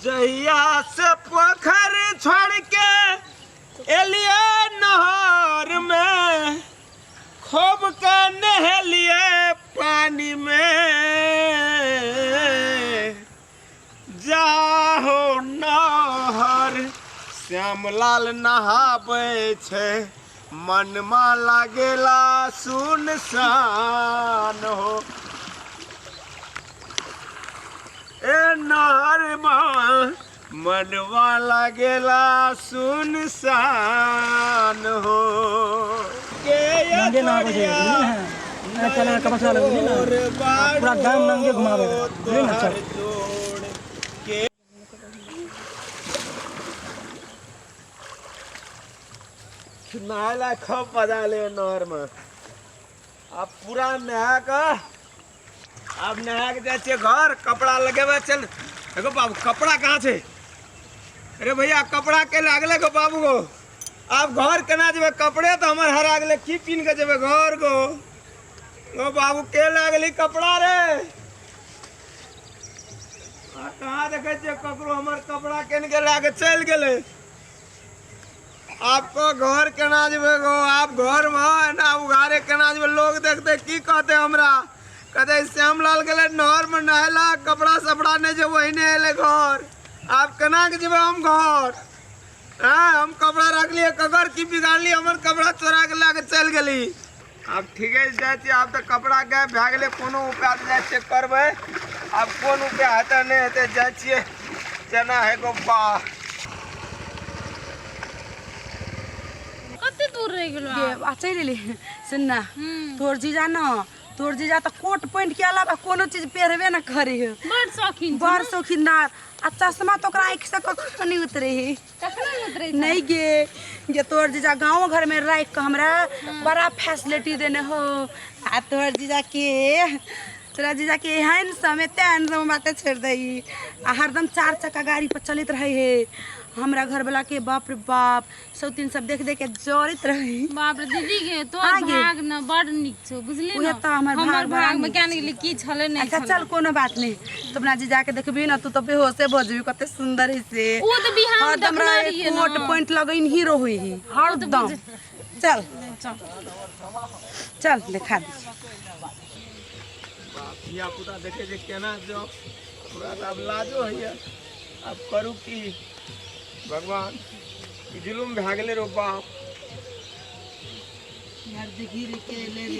जहिया से पोखर छोड़ के एलिए नहर में, खूब के नहेलिए पानी में। जाहो नहर श्यामलाल नहाबै छै, मनमा लागेला सुनसान हो। ए नहरमा मनवा लागेला सुनसान हो। के नंगे नहाबै छै, बुझली ने? नहि चले कपड़ा चला बुझली ने? पूरा गाम नंगे घुमाबै बुझली ने? चल। नहाय ला खूब मजा ले नहर में। अब पूरा नहा के, आब नहा के जाइ छियै घर, कपड़ा लगेबै। चल एगो बाबू, कपड़ा कहाँ छै? अरे भैया, कपड़ा के लागले गो बाबू गो? आब घर केना जेबै? कपड़े तऽ हमर हरा गेलै, की पीन के जेबै घर गो? गो बाबू, के लागली कपड़ा रे? आ कहाँ देखै छियै ककरो? हमर कपड़ा केन के लए के चलि गेलै। आपको घर केना जेबै गो? आप घर में एना उघारे केना जेबै? लोग देखते की कहते हमरा? कहते श्यामलाल गेलै नहर में नहेला, कपड़ा सपड़ा नहि छै, ओहिने एलै घर। आब केना के जेबै हम घर? हाँ, हम कपड़ा रखलियै, ककर की बिगाड़लियै? हमर कपड़ा चोरा के लए के चलि गेली। आब ठीके जाइ छियै। आब तऽ कपड़ा गायब भए गेलै, कोनो उपाय जाइ छियै करबै। आब कोन उपाय हेतै नहि हेतै, जाइ छियै। केना है गो बा? कते दूर रहि गेलो? गे आ चलि एली। सुन ना, तोर जीजा न, तोर जीजा तऽ कोट पैंट के अलावा कोनो चीज पहिरबे न करे है। बड़ शौकीन छै। बड़ शौकीन आ चश्मा तऽ ओकरा आँखि से कखनो नहि उतरे है। कखनो नहि उतरै छै। नहीं गे, गे तोहर जीजा गाँव घर में राखि कऽ हमरा बड़ा फैसिलिटी देने हो। आ तोहर जीजा के, तोरा जीजा के एहन समय तेहन समय बाते छोड़ि दही। आ हरदम चार चक्का गाड़ी पर चलैत रहे है। हमरा घर वाला के बाप रे बाप, सौतीन सब देख देख के जरैत रहे। बाप रे दीदी गे, तोहर हाँ गे। भाग न बड़ नीक छौ, बुझली उहे न? तऽ हमर भाग हमर बड़ा भाग में नीक क्या निकली, की छलै नहि अच्छा छलै। चल, कोनो बात नहीं। तो अपना जीजा के देखबी ना तू तो बेहोशे भऽ जेबी, कते सुंदर है से। ओ तऽ बिहार में हरदम देखने रहे रहियै न। कोट पैंट लगैन ही रहै ही हरदम। चल चल। चल, देखा दे। बाप, धिया पुता देखै छै केना जाउ? हमरा तऽ आब लाजो होइए। आब करू की? भगवान, ई जुलुम भए गेलै रो बाप। यार देखी रे, के ले रे?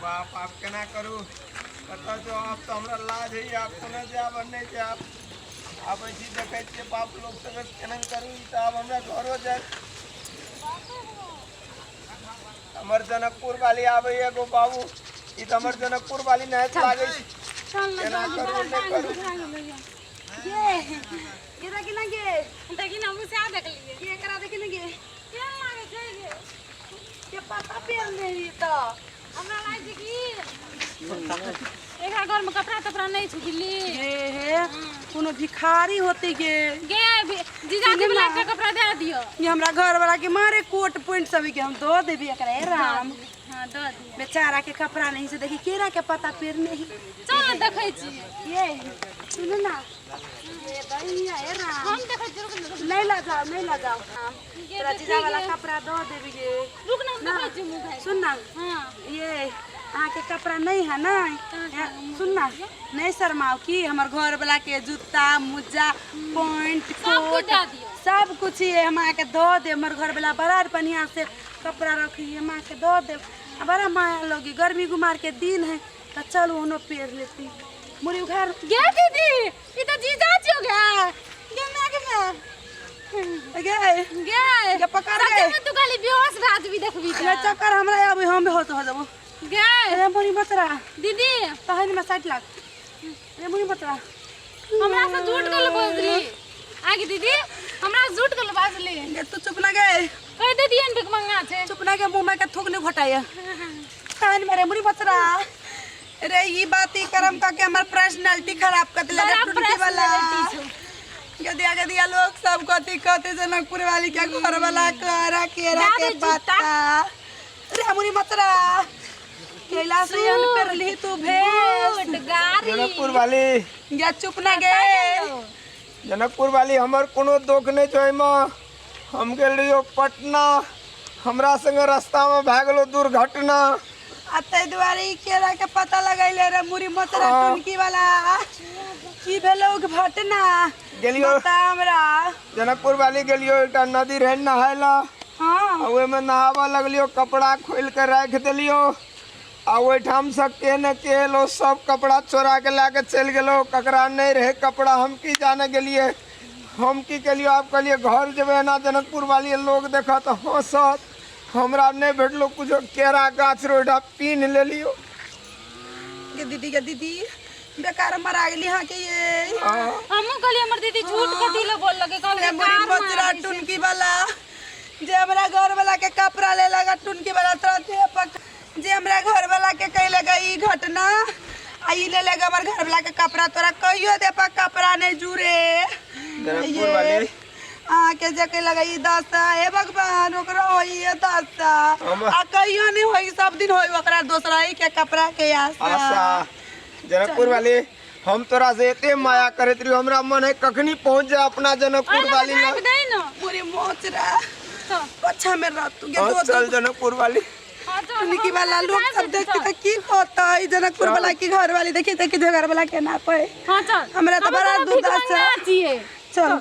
बाप, आब केना करू? कतऽ जाउ? आब तऽ हमरा लाज होइए। आब कोना जायब आ नहि जायब? आबै छी, देखै छियै बाप, लोक सबके केना करू ई तऽ? आब हमरा घरो जायत। हमर जनकपुर वाली आबैए गो बाबू। ई तऽ हमर जनकपुर वाली नहि लागै छै। चल न। केना जल्दी करू, बड़ा नहि टाइम करू? भए गेलै। गे, गे देखी ना गे। देखी न, हमहूँ सएह देखलियै। के एकरा देखी ना गे। केहन लागै छै गे? के पता पेर ले ही तऽ। हमरा लागै छै कि एकरा घरमे कपड़ा तपड़ा नहि छै दिल्ली। हे हे, कोनो भिखारी होते गे। गे जीजाजी वाला एकटा कपड़ा दए दियौ। ये हमरा घर वाला के मारे कोट पैंट सब के हम दो देबी एकरा। हे राम। हाँ, दऽ दियौ। बेचारा के कपड़ा नहीं से, देखी केरा के पत्ता पेड़ नहीं। चल ने, देखै छी। ये सुनू ना, ये बहिनिया, हे राम। हम देखै छी, रुक ने, रुक। नहीं लगाओ, नहीं लगाओ। गे, तोरा देखी जीजा वाला गे। कपड़ा दो देबी गे। रुक ने, हम देखै छी मुँह घाइ। सुन ना। हाँ। ये अहाँके कपड़ा नहीं है ना? सुन ना, नहीं शर्माओ की हमर घर वाला के जूता मोजा पैंट सब कुछ कोट दऽ दियौ। सब कुछ ये हम अहाँके दऽ देब। हमर घर वाला बड़ा बढ़िया से कपड़ा रखी, हम अहाँके दऽ देब। आ बड़ा माया लगी, गर्मी गुमार के दिन है तऽ चल ओहनो पेर लेती। मुड़ी उघार। गे दीदी, ई तऽ जीजा छियौ गे। गे my गे my. गे। गे। गे पकड़ गे। सच्चे में तू खाली बेहोश भए जेबही देखबी तऽ। नहीं, चक्कर हमरा आबै, हम बेहोश हो जेबो। गे। अरे मुड़ी बतरा। दीदी। तहन में साइड लाग रे मुड़ी बतरा। हमरा से झूठ गल बजली आगे दीदी, हमरा से झूठ गल बाजली। गे तू चुप ना गे। कह दे दियन भिख मंगा छै। चुप ना गे, मुंह में के थूक नहीं घोटाया। तहन मेरे मुड़ी बतरा। रे ई बात ई करम का के हमर पर्सनालिटी खराब कर देला बड़ा रे टुटकी वाला। पर्सनालिटी छौ। गदिया गदिया लोग सब कथी कथी जनकपुर वाली के घर वाला करा केरा जा के दे जूता। पत्ता। रे मुरी मतरा कैला से अन पेरली तू भेस। बूट गाड़ी। जनकपुर वाली। या चुप ना गे। जनकपुर वाली हमर कोनो दोख नहीं छो एहिमे। हम गेल रहियो पटना, हमरा संगे रास्ता में भए गेलो दुर्घटना। आ ताहि दुआरे ई केरा के पता लगैले रे मुरी मोचरा। हाँ। टुनकी वाला की भेलो घटना? गेलियो। बता हमरा। जनकपुर वाली गेलियो एकटा नदी रहे नहाय ला। हाँ। आ ओहिमे नहाबऽ लगलियो, कपड़ा खोलि के राखि देलियो आ ओहिठाम से के ने के एलो, सब कपड़ा चोरा के लए के चलि गेलो। ककरा नहीं रहे कपड़ा हम की जाने गेलिए। हम की केलियो, आब कहलिए घर जेबै एना जनकपुर वाली लोग देखत हंसत। हमरा नहीं भेटलो कुछो, केरा गाछ रो ओहिठाम पीन लेलियो। गे दीदी, गे दीदी, बेकार मरा गेली हाँ के ये। हाँ। हमहूँ कहलियै हमर दीदी झूठ कथी लए बोल लगे, कहलकै रे मुरी कार मोचरा मारै छै। टुनकी वाला जे हमरा घर वाला के कपड़ा ले लगा टुनकी वाला तुरंत हे पक जे हमरा घर वाला के कैले गा ई घटना आ ई ले लेगा हमर घर वाला के कपड़ा, तोरा कहियो दे पर कपड़ा नहीं जुरे। जनकपुर वाली अहाँके जे कैले गा ई दशा, हे भगवान, ओकरो होई ये दशा। आ कहियो नहीं होई, सब दिन होई ओकरा दोसरा ही के कपड़ा के आशा। आशा। जनकपुर वाली हम तोरा से एते माया करैत रहियो, हमरा मन है कखनी पहुंच जाए अपना जनकपुर वाली झाँपि लग। दै न। पूरी मोचरा चल। अच्छा में रह तू गे। हाँ, दो चल जनकपुर वाली। हाँ, चल। टुनकी वाला लोग झाँपि सब दे, देखते चल। तो की होता, जनकपुर वाला की घर वाली देखी तो की घर वाला के ना पे। हाँ, चल। हमरा तो हम बड़ा तोरा भीख दुर्दशा। मंगा छियै। चल।